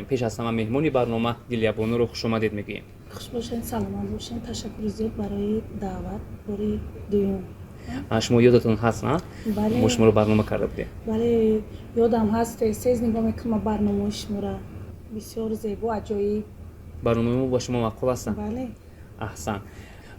мегузаронем. Пеш аз ҳама меҳмони барнома Дилябонуро хушомадед мегӯем. Хуш бошед, саломат бошед. Ташаккури зиёд барои даъват бори дуюм. Шумо ёдатон ҳаст, на? Бале. Мо шуморо барнома карда будем. Бале, ёдам ҳаст. Тез нигоҳ мекунам барномаҳои шуморо, бисёр зебо, аҷоиб. Барномаи мо ба шумо маъқул ҳастанд? Бале. Аҳсан.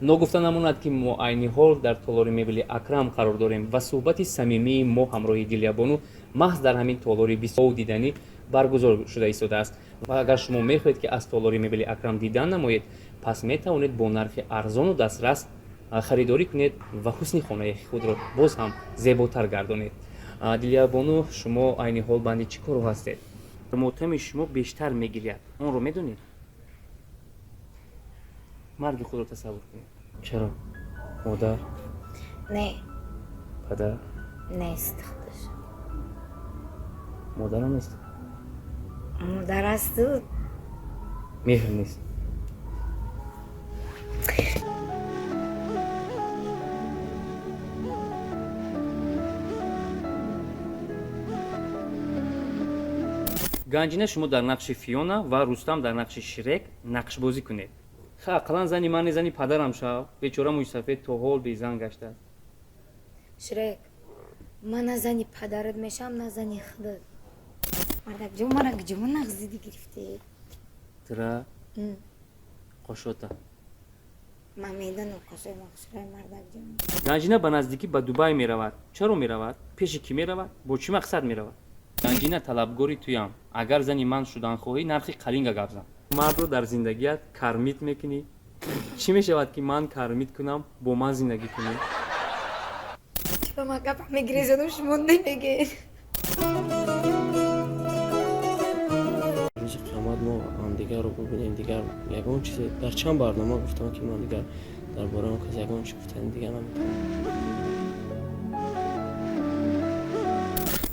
Ногуфта намонад, ки мо айни ҳол дар толори мебели Акрам қарор дорем ва суҳбати самимии мо ҳамроҳи Дилябону маҳз дар ҳамин толори бисёр диданӣ баргузор шуда истодааст. Ва агар шумо мехоҳед, ки аз толори мебели Акрам дидан намоед, пас метавонед бо нархи арзону дастрас харидорӣ кунед ва ҳусни хонаи худро боз ҳам зеботар гардонед. Дилябону, шумо айни ҳол банди чӣ коро ҳастед? Мотами шумо бештар мегиряд, онро медонед? Марги худро тасаввур кунед. Чаро? Модар? Не. Падар? Нест худаш. Модарам нест? Модар асту. Меҳр нест. Ганҷина, шумо дар нақши Фиона ва Рустам дар нақши Шрек нақшбозӣ кунед. Ха, ақаллан зани ман не, зани падарам шав. Бечора мӯйсафед то ҳол безан гаштааст. Шрек, ман на зани падарат мешавам, на зани худат. Мардакҷон, мара куҷо нағз диди гирифтӣ? Тира қошота. Ман медонам қошои ма хушрӯи, мардакҷон. Ганҷина ба наздикӣ ба Дубай меравад. Чаро меравад? Пеши кӣ меравад? Бо чӣ мақсад меравад? Ганҷина, талабгори туям. Агар зани ман шудан хоҳӣ, нархи қалинга гап зан. Мардро дар зиндагият кормить мекунӣ? Чӣ мешавад, ки ман кормить кунам, бо ман зиндагӣ кунӣ? Ба ман гап мегирезонам, шумо намегӯед. Рӯзи қиёмат мо ҳамдигарро бубинем, дигар ягон чизе, дар чанд барнома гуфтам, ки ман дигар дар бораи он кас ягон чиз гуфтани дигар наметавонам.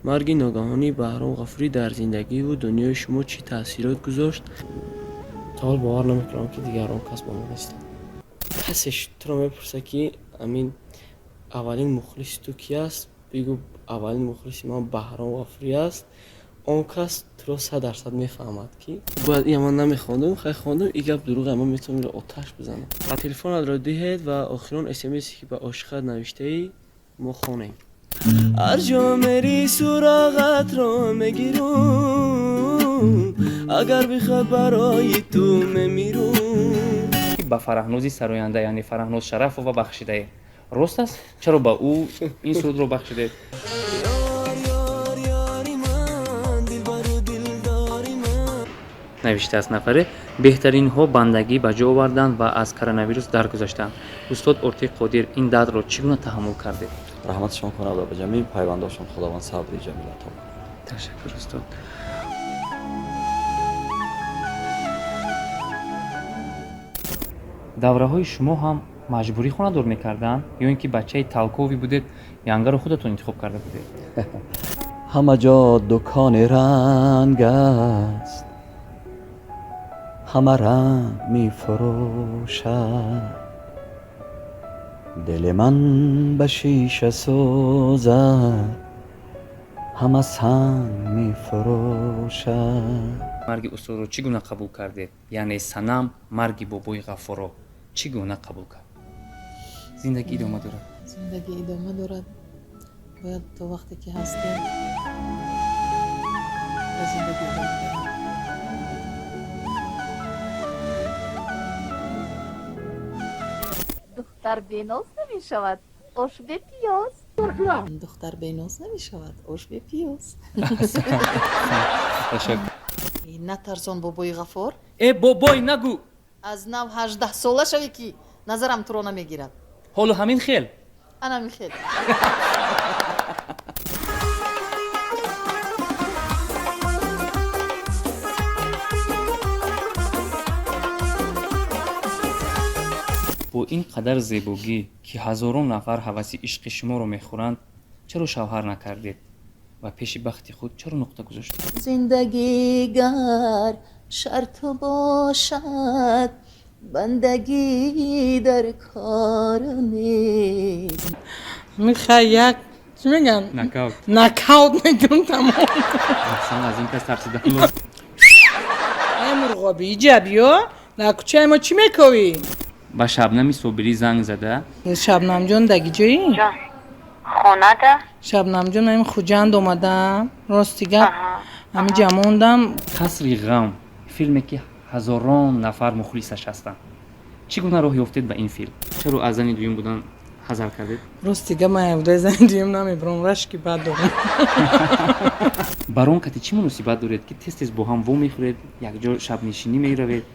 Марги ногаҳонии Баҳром Ғафурӣ дар зиндагиву дунёи шумо чӣ таъсирот гузошт? То ҳол бовар намекунам, ки дигар он кас бо мо нестанд. Касе туро мепурсад, ки амин аввалин мухлиси ту ки аст, бигӯ: аввалин мухлиси ман Баҳром Ғафурӣ аст. Он кас туро 100% мефаҳмад, ки бояд ия ман намехондум, хай хондум, и гап дурӯғ, ман метавонам иро оташ бизанам. Телефонатро диҳед ва охирон смсе, ки ба ошиқат навиштаӣ, мо хонем. Ҳар ҷо мери, суроғатро мегирум, агар бихоҳ, барои ту мемирум. Ба Фараҳнози сароянда, яъне Фараҳноз Шарафова бахшидаед, рост аст? Чаро ба ӯ ин сурудро бахшидед? Ёр, ёр, ёри ман, дилбару дилдори ман. Навиштааст нафаре: беҳтаринҳо бандагӣ ба ҷо оварданд ва аз коронавирус даргузаштанд. Устод Ортиқ Қодир, ин дардро чӣ гуна таҳаммул кардед? Раҳматшон кунад ва ба ҷамеи пайвандошон Худованд сабри ҷамил ато кунад. Ташаккур, устод. Давраҳои шумо ҳам маҷбурӣ хонадор мекарданд ё ин ки бачаи толковый будед, янгаро худатон интихоб карда будед? Ҳама ҷо дукони ранг аст, ҳама ранг мефурӯшад, дили ман ба шиша сӯзад, ҳама санг мефурӯшад. Марги устодро чӣ гуна қабул кардед? Яъне Санам марги бобои Ғаффорро чӣ гуна қабул кард? Зиндагӣ идома дорад. Зиндагӣ идома дорад. Бояд то вақте ки ҳастем, ба зиндагӣ идома дорад. Духтар беноз намешавад, ош бепиёз. Духтар беноз намешавад, ош бепиёз. Ташаккур. Натарсон, бобои Ғаффор. Э, бобой нагӯ. Аз нав 18-сола шавӣ, ки назарам туро намегирад. Ҳоло ҳамин хел. Анами хел. Бо ин қадар зебогӣ, ки ҳазорон нафар ҳаваси ишқи шуморо мехӯранд, чаро шавҳар накардед ва пеши бахти худ чаро нуқта гузоштед? Зиндагӣ гар шарту бошад, бандагӣ дар кор нест. Михай, як чӣ мегӯянд? Нокаут. Нокаут мекунам, тамом. Аҳсан, аз ин кас тарсидан. Мурғобӣ, иҷа биё, дар кӯчаи мо чӣ мековӣ? Ба Шабнами Собирӣ занг зада. Шабнамҷон, даги ҷоӣ? Хонада. Шабнамҷон, ҳамин Хуҷанд омадам, рости гап, ҳамиҷа мондам. Қасри ғам, филме ки ҳазорон нафар мухлисаш ҳастанд, чӣ гуна роҳ ёфтед ба ин филм? Чаро аз зани дуюм будан ҳазар кардед? Рости гап, ман явдаи зани дуюм намебурам, рашки бад дорам. Барон кати чӣ муносибат доред, ки тез тез бо ҳам вомехӯред, якҷо шабнишинӣ меравед?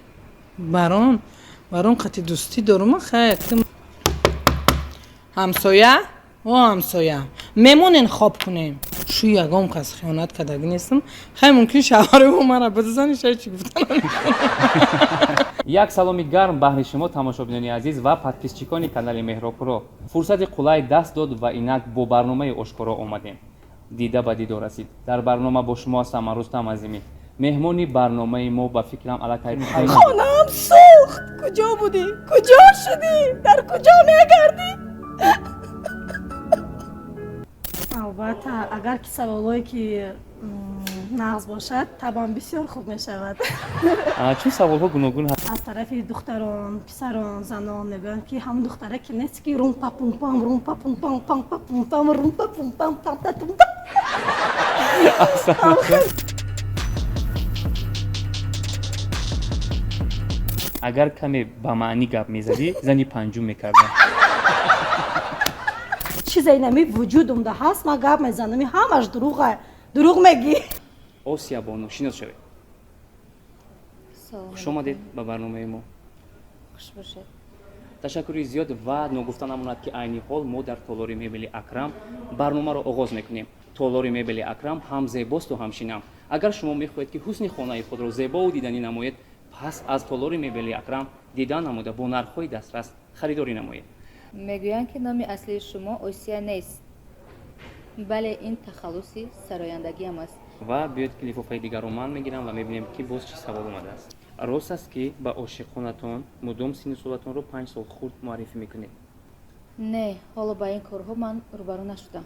Барон қати дӯстӣ дорум. Хайр, ҳамсоя, о ҳамсоя, мемонен, хоб кунем. Шу ягон кас хиёнат кардагӣ нестам. Хай, мумкин шавҳари ӯ мара бизани, шай чӣ гуфтан. Як саломи гарм баҳри шумо, тамошобинони азиз ва подписчикони канали Меҳробпуро. Фурсати қулай даст дод ва инак бо барномаи ошкоро омадем. Дида ба дидор расид. Дар барнома бо шумо ҳастам ман, Рустам Азимӣ. Меҳмони барномаи мо ба фикрам аллакай Хонаам сӯхт. Куҷо будӣ? Куҷо шудӣ? Дар куҷо мегардӣ? Албатта, агар ки саволое ки нағз бошад, табам бисёр хуб мешавад. Чун саволҳо гуногун. Аз тарафи духтарон, писарон, занон мегӯянд, ки ҳамон духтара ки нест, ки рум па пум пам, рум па пум пам, пам па пум пам, рум па пум пам, пам та тум та. Агар каме ба маънӣ гап мезадӣ, зани панҷум мекардам. Чизе инами вуҷудумда ҳаст, ман гап мезанам, ҳамаш дурӯға, дурӯғ мегӣ. Осия бону, шинос шавед. Хуш омадед ба барномаи мо. Хуш бошед. Ташаккури зиёд. Ва ногуфта намонад, ки айни ҳол мо дар толори мебели Акрам барномаро оғоз мекунем. Толори мебели Акрам ҳам зебосту ҳам шинам. Агар шумо мехоҳед, ки ҳусни хонаи худро зебову диданӣ намоед, пас аз толори мебели Акрам дида намуда, бо нархҳои дастрас харидорӣ намоед. Мегӯянд, ки номи аслии шумо Осия нест. Бале, ин тахаллуси сарояндагиам аст. Ва биёед, ки лифофаи дигарро ман мегирам ва мебинем, ки боз чӣ савол омадааст. Рост аст, ки ба ошиқонатон мудом синну солатонро 5 сол хурд муаррифӣ мекунед? Не, ҳоло ба ин корҳо ман рӯбарӯ нашудам.